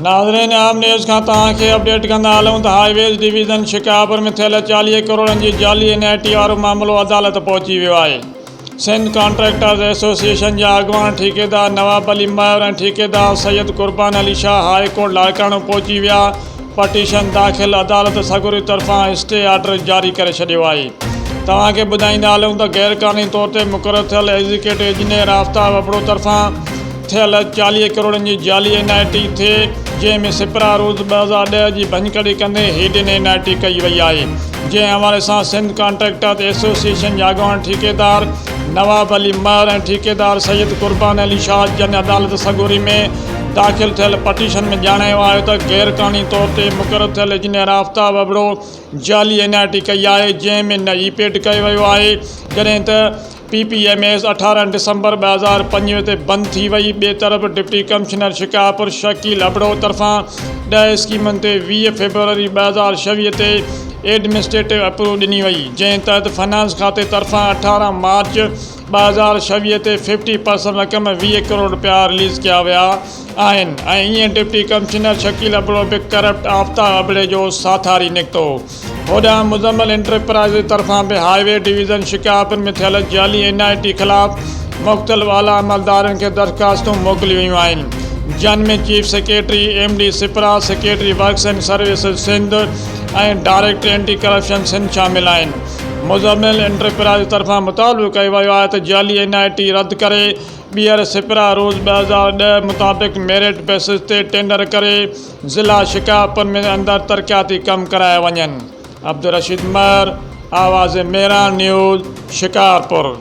ناظرين عام نيوز کان توهان کي اپڊيٽ ڪندا هلون ته هاء ويز ڊويزن شڪارپور ۾ ٿيل 40 ڪروڙن جي جعلي اين I ٽي وارو معاملو عدالت پهچي ويو آهي. سنڌ ڪانٽريڪٽرز ايسوسيئيشن جا اڳواڻ ٺيڪيدار نواب علي مهر ۽ ٺيڪيدار سيد قربان علي شاهه هاء ڪورٽ لاڙڪاڻو پهچي ويا، پٽيشن داخل، عدالت سڳوري طرفان اسٽي آرڊر جاري ڪري ڇڏيو آهي. توهان کي ٻڌائيندا هلون ته غير قانوني طور تي مقرر ٿيل ايگزيڪيوٽو انجنيئر آفتاب ابڙو طرفان ٿيل 40 ڪروڙن جي جعلي اين آء ٽي ٿئي جنهن ۾ سپرا رولز 2010 جي ڀڃڪڙي ڪندي هيڊن اين آء ٽي ڪئي وئي آهي جنهن حوالي سان سنڌ ڪانٽريڪٽرز ايسوسيئيشن جا اڳواڻ ٺيڪيدار نواب علي مهر ۽ ٺيڪيدار سيد قربان علي شاهه جن عدالت سڳوري ۾ داخل ٿيل پٽيشن ۾ ڄاڻايو آهي ته غير قانوني طور تي مقرر ٿيل انجنيئر آفتاب ابڙو جعلي اين آء ٽي ڪئي آهي جنهن ۾ نه اي پيڊ ڪيو ويو آهي جڏهن ته P P M S 18 December 2025 تي بند ٿي وئي. ٻئي طرف ڊپٽي ڪمشنر شڪارپور شڪيل ابڙو طرفان 10 اسڪيمن تي 20 فيبروري 2026 تي ايڊمنسٽريٽو اپروو ڏني وئي، جنهن تحت فنانس کاتي طرفان 18 مارچ 2026 تي ففٽي پرسنٽ رقم 20 ڪروڙ رپيا رليز ڪيا ويا آهن ۽ ائين ڊپٽي ڪمشنر شڪيل ابڙو به ڪرپٽ آفتاب ابڙي جو ساٿاري نڪتو. هوڏانهن مزمل انٽرپرائيزز طرفان به هاء وي ڊويزن شڪارپور ۾ ٿيل جعلي اين آء ٽي خلاف مختلف اعليٰ عملدارن کي درخواستون موڪليون ويون آهن جن ۾ chief secretary, M D SPRA, secretary works and services Sindh ۽ director anti corruption Sindh شامل آهن. مزمل انٽرپرائيز طرفان مطالبو ڪيو ويو آهي ته جعلي اين آء ٽي رد ڪري ٻيهر سپرا رولز 2010 مطابق ميرٽ بيسز تي ٽينڊر ڪري ضلع شڪارپور ۾ اندر ترقياتي ڪم ڪرايا وڃن، عبدالرشيد مهر، آواز مهراڻ نيوز، شڪارپور.